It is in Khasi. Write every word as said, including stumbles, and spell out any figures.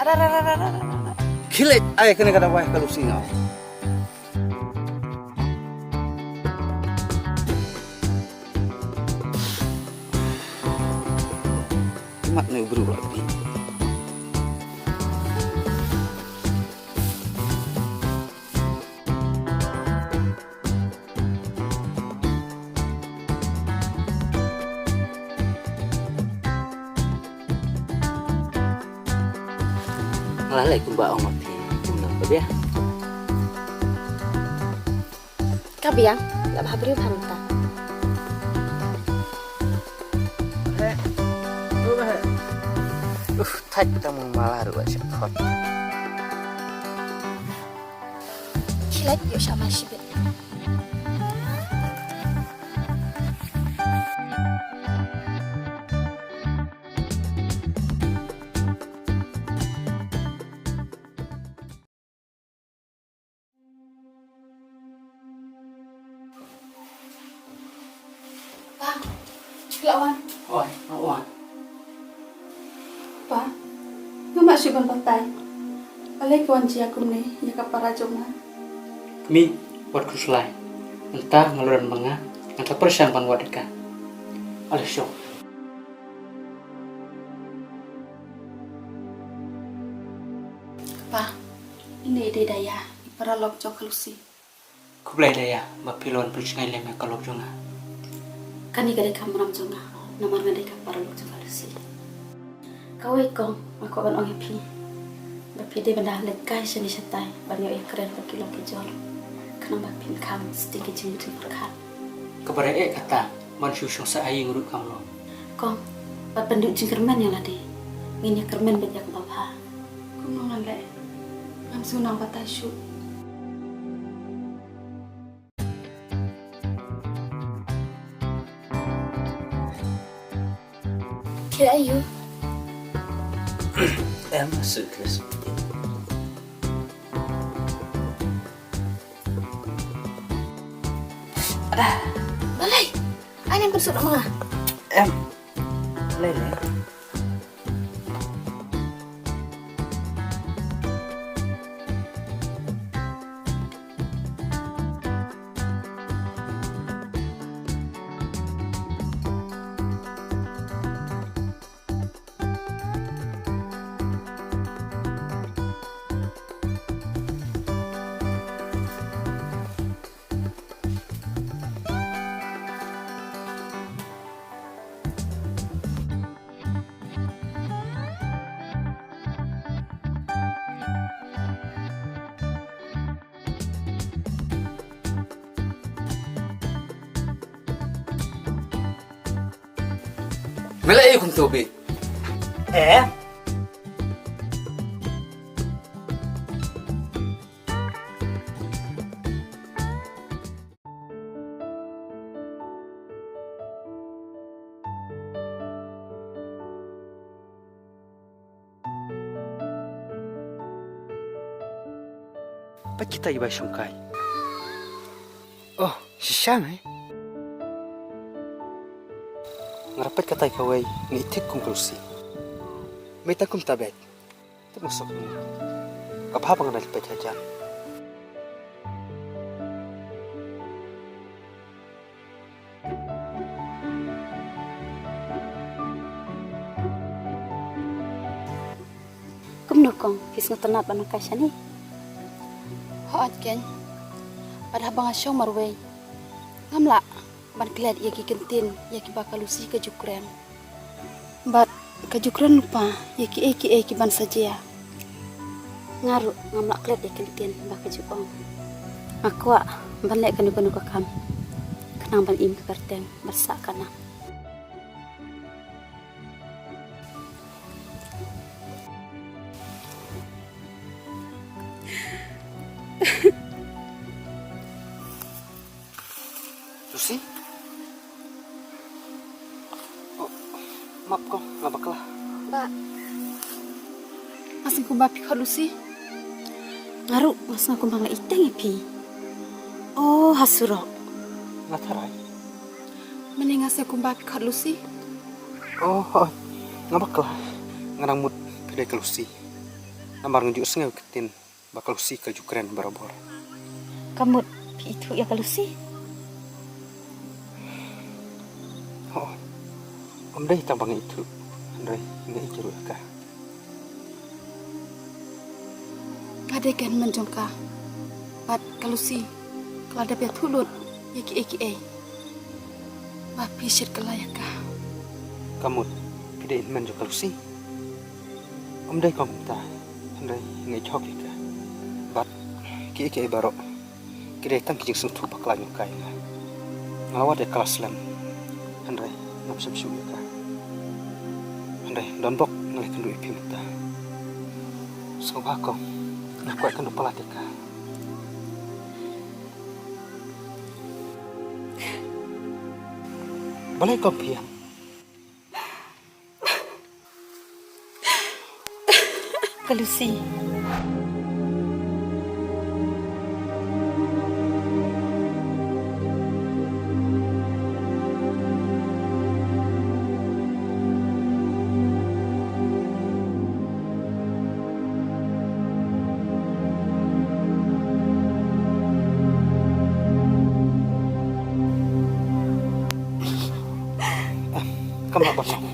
Khie leit ai kane ka dawai ka Lucy nga. Mat ne u briew la pi. Nga la leh kumba ong ma phi, kumba ka biang. Ka biang, la bha briew pha mynta. Uf, thait ta mung mala ruh ba sha khot. Khie leit ïoh sha mai shibit. Pa, shu la wan. Oi, la wan. Pa, ngam lah shuh ban batai. Balei ka wan jia kumne ïa ka para jong nga? Kmie, wat khuslai. Mynta nga la don ma nga, ngam pyrshang ban wad ïa ka. Ale shuh. Pa, ine i dei Daya, i paralok jong ka Lucy. Khublei Daya, ba phi la wan pynshngaiñ lem ïa ka lok jong nga. Kane ka dei ka kamram jong nga, namar nga dei ka paralok jong ka Lucy. Kawei kong, nga kwah ban ong ïa phi ba phi dei ban da leit kai shane shatai ban ïoh ïakren bad ki lok ki jor, khnang ba phin kham sting ki jingmut jingpyrkhat. Kaba dei eh kata, ban shu shong sah ha ïing ruh kam long. Kong, bad ban duh jingkyrmen ïa lade, ngin ïakyrmen beit ïa kaba bha. Kumno ngan leh? Ngam shu nang batai shuh. Kira ayu. Em, suitcase. Ada. Balai. Ai, nem bersuk nama. Em. Balai, balai. Me la ïoh kumto beit. Eh? Pat kita i bai shongkai. Oh, shisha me. Nga la peit katai kawei, nga i thik kum ka Lucy. Me ta kum ta beit. Tip nga sok ni. Ka bha ba nga la peit hajan. Kumno kong, phi sngewtynnat ban nang kai shane? Hooid keiñ. Bad haba nga shong marwei, ngam lah ban klet ïa ki kyntien ïa kiba ka Lucy ka ju kren. Bad ka ju kren lypa ïa kiei kiei kiban sa jia. Nga ruh ngam lah klet ïa ki kyntien ba ka ju ong. Nga kwah ban leh kano kano ka kam khnang ban im ka kyrteng bad sah ka nam. Lucy? Oh, map ko, nga bakla. Ba. Nga sngew kumba phi khot Lucy. Nga ruh nga sngew kumba nga la ïeng ïa phi. Oh, ha surok. Nga tharai. Mynne nga sngew kumba phi khot Lucy. Oh, oh, nga bakla. Nga dang mut phi dei ka Lucy. Namar nga ju sngew ktien ba ka Lucy ka ju kren barabor. Ka mut phi ithuh ïa ka Lucy? Ho, ym dei tang ba nga ithuh, hynrei nga ïeit ruh ïa ka. Ka dei ka hynmen jong ka. Bad ka Lucy ka la dep ïathuh lut ïa kiei kiei ba phi shait kylla ïa ka. Ka mut phi dei hynmen jong ka Lucy? Ym dei kumta, hynrei nga ïeit hok ïa ka. Bad kiei kiei baroh ki dei tang ki jingsngewthuh bakla jong ka ïa nga. Nga la wad ïa ka la slem, hynrei ngam shym shu ïa ka. Hynrei don bok nga la ïakynduh ïa phi mynta. Sngewbha kong, nga kwah ïakynduh palat ïa ka. Balei kong phi ïam? Ka Lucy. Kam lah ban long.